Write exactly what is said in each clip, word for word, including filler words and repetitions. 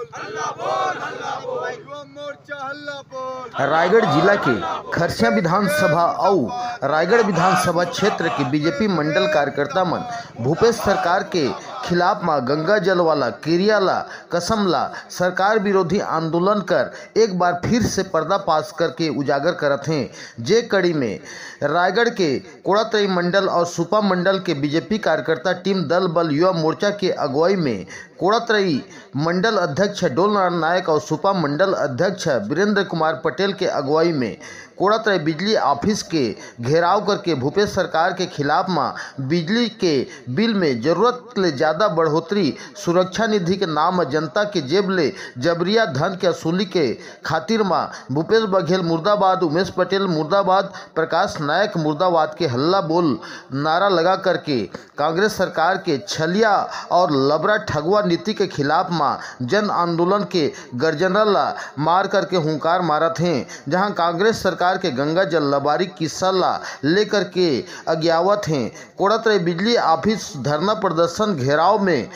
हल्ला बोल, हल्ला बोल। युवा मोर्चा हल्ला बोल। रायगढ़ जिला के खरसिया विधानसभा अउ रायगढ़ विधानसभा क्षेत्र के बीजेपी मंडल कार्यकर्ता मन भूपेश सरकार के खिलाफ म गंगा जल वाला किरिया ला, कसम ला सरकार विरोधी आंदोलन कर एक बार फिर से पर्दाफाश करके उजागर करत हें। जे कड़ी में रायगढ़ के कोड़ातरई मंडल और सुपा मंडल के बीजेपी कार्यकर्ता टीम दल बल युवा मोर्चा के अगुवाई में कोड़ातरई मंडल अध्यक्ष डोलनारायण नायक और सुपा मंडल अध्यक्ष वीरेंद्र कुमार पटेल के अगुवाई में कोड़ातरई बिजली ऑफिस के घेराव करके भूपेश सरकार के खिलाफ म बिजली के बिल में जरूरत ले ज्यादा बढ़ोतरी, सुरक्षा निधि के नाम म जनता के जेब ले जबरिया धन के वसूली के खातिर म भूपेश बघेल मुर्दाबाद, उमेश पटेल मुर्दाबाद, प्रकाश नायक मुर्दाबाद के हल्ला बोल नारा लगा करके कांग्रेस सरकार के छलिया और लबरा ठगुआ नीति के खिलाफ म जन आंदोलन के गर्जना ला मार करके हुंकार मारत हें, जहां कांग्रेस सरकार के गंगा जल लबारी किस्सा ला लेकर के अगियावत हें। कोड़ातरई बिजली ऑफिस धरना प्रदर्शन घेराव में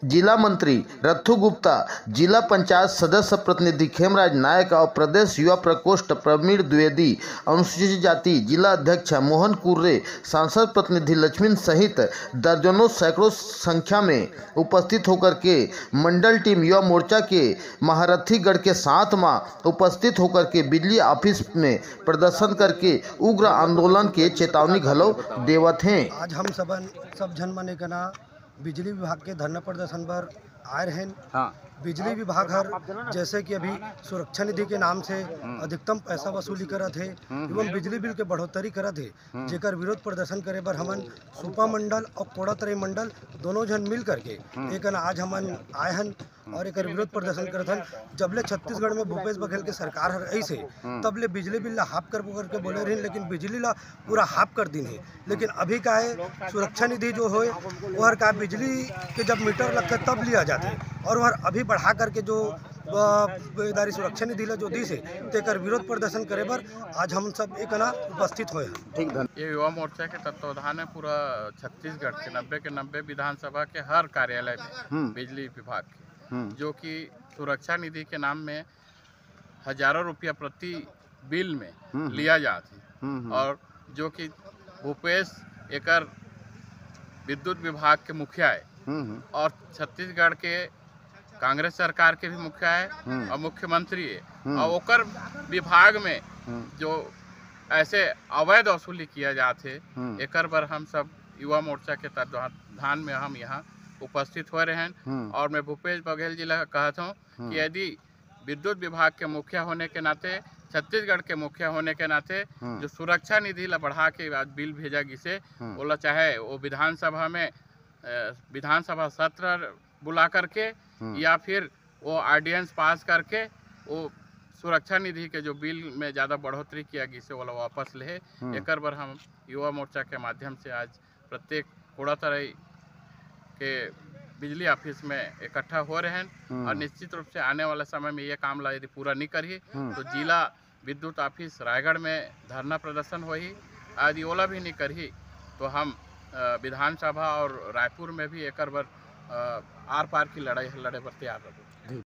जिला मंत्री रत्थू गुप्ता, जिला पंचायत सदस्य प्रतिनिधि खेमराज नायक और प्रदेश युवा प्रकोष्ठ प्रवीण द्विवेदी, अनुसूचित जाति जिला अध्यक्ष मोहन कुर्रे, सांसद प्रतिनिधि लक्ष्मण सहित दर्जनों सैकड़ों संख्या में उपस्थित होकर के मंडल टीम युवा मोर्चा के महारथीगढ़ के साथ म उपस्थित होकर के बिजली ऑफिस में प्रदर्शन करके उग्र आंदोलन के चेतावनी घलो देवत हें। आज हम सबन, सब झन मन एक ना बिजली विभाग के धरना प्रदर्शन बर आए रहेन। हाँ। बिजली विभाग हर जैसे कि अभी सुरक्षा निधि के नाम से हम्म। अधिकतम पैसा वसूली करत हे हम्म। एवं बिजली बिल के बढ़ोतरी करत हे, हम्म। जेकर विरोध प्रदर्शन करे बर हमन सुपा मंडल और कोड़ातरई मंडल दोनों झन मिल करके हम्म। एक ना आज हमन आए हन हम्म। और एकर विरोध प्रदर्शन करत हन। जब ले छत्तीसगढ़ में भूपेश बघेल के सरकार हर रहिस हे, हम्म। तब ले बिजली बिल ला हाफ करबो करके बोले रहिन, लेकिन बिजली ला पूरा हाफ कर दिन हे। लेकिन अभी का है, सुरक्षा निधि जो होए, ओहर का बिजली के जब मीटर लगथे तब लिया जाथे, और ओहर अभी बढ़ा करके जो, अ, बेदारी सुरक्षा निधि ला जो दिस हे, तेकर विरोध प्रदर्शन करे बर आज हम सब एक ना उपस्थित होए हन। ठीक, धन- ये युवा मोर्चा के तत्वाधान में पूरा छत्तीसगढ़ के नब्बे के नब्बे विधानसभा के हर कार्यालय में हम्म। बिजली विभाग के, हम्म। जो कि सुरक्षा निधि के नाम में हजारों रुपया प्रति बिल में हम्म, हम्म। लिया जात हे। हम्म, हम्म। और जो कि भूपेश एकर विद्युत विभाग के मुखिया है हम्म, हम्म। और छत्तीसगढ़ के कांग्रेस सरकार के भी मुखिया है हम्म। और मुख्यमंत्री है हम्म। और ओकर विभाग में हम्म। जो ऐसे अवैध वसूली किया जात हे, हम्म। एकर बर हम सब युवा मोर्चा के तत्वाधान में हम यहाँ उपस्थित हो रहे हैं हम्म। और मैं भूपेश बघेल जी ला कहत हूँ हम्म। कि यदि विद्युत विभाग के मुखिया होने के नाते, छत्तीसगढ़ के मुखिया होने के नाते हम्म। जो सुरक्षा निधि ला बढ़ा के आज बिल भेजा गिसे, हम्म। ओला चाहे वो विधानसभा में, अ, विधानसभा सत्र बुला करके हम्म। या फिर वो ऑर्डिनेंस पास करके वो सुरक्षा निधि के जो बिल में ज़्यादा बढ़ोतरी किया गिसे, ओला वापस ले। हम्म। एकर बर हम युवा मोर्चा के माध्यम से आज प्रत्येक कोड़ातरई के बिजली ऑफिस में इकट्ठा हो रहे हैं हम्म। और निश्चित रूप से आने वाला समय में ये काम ला यदि पूरा नहीं करही हम्म। तो जिला विद्युत ऑफिस रायगढ़ में धरना प्रदर्शन होही। यदि ओला भी नहीं करही तो हम, अ, विधानसभा और रायपुर में भी एकर बर, अ, आर पार की लड़ाई लड़े बर तैयार रहबो।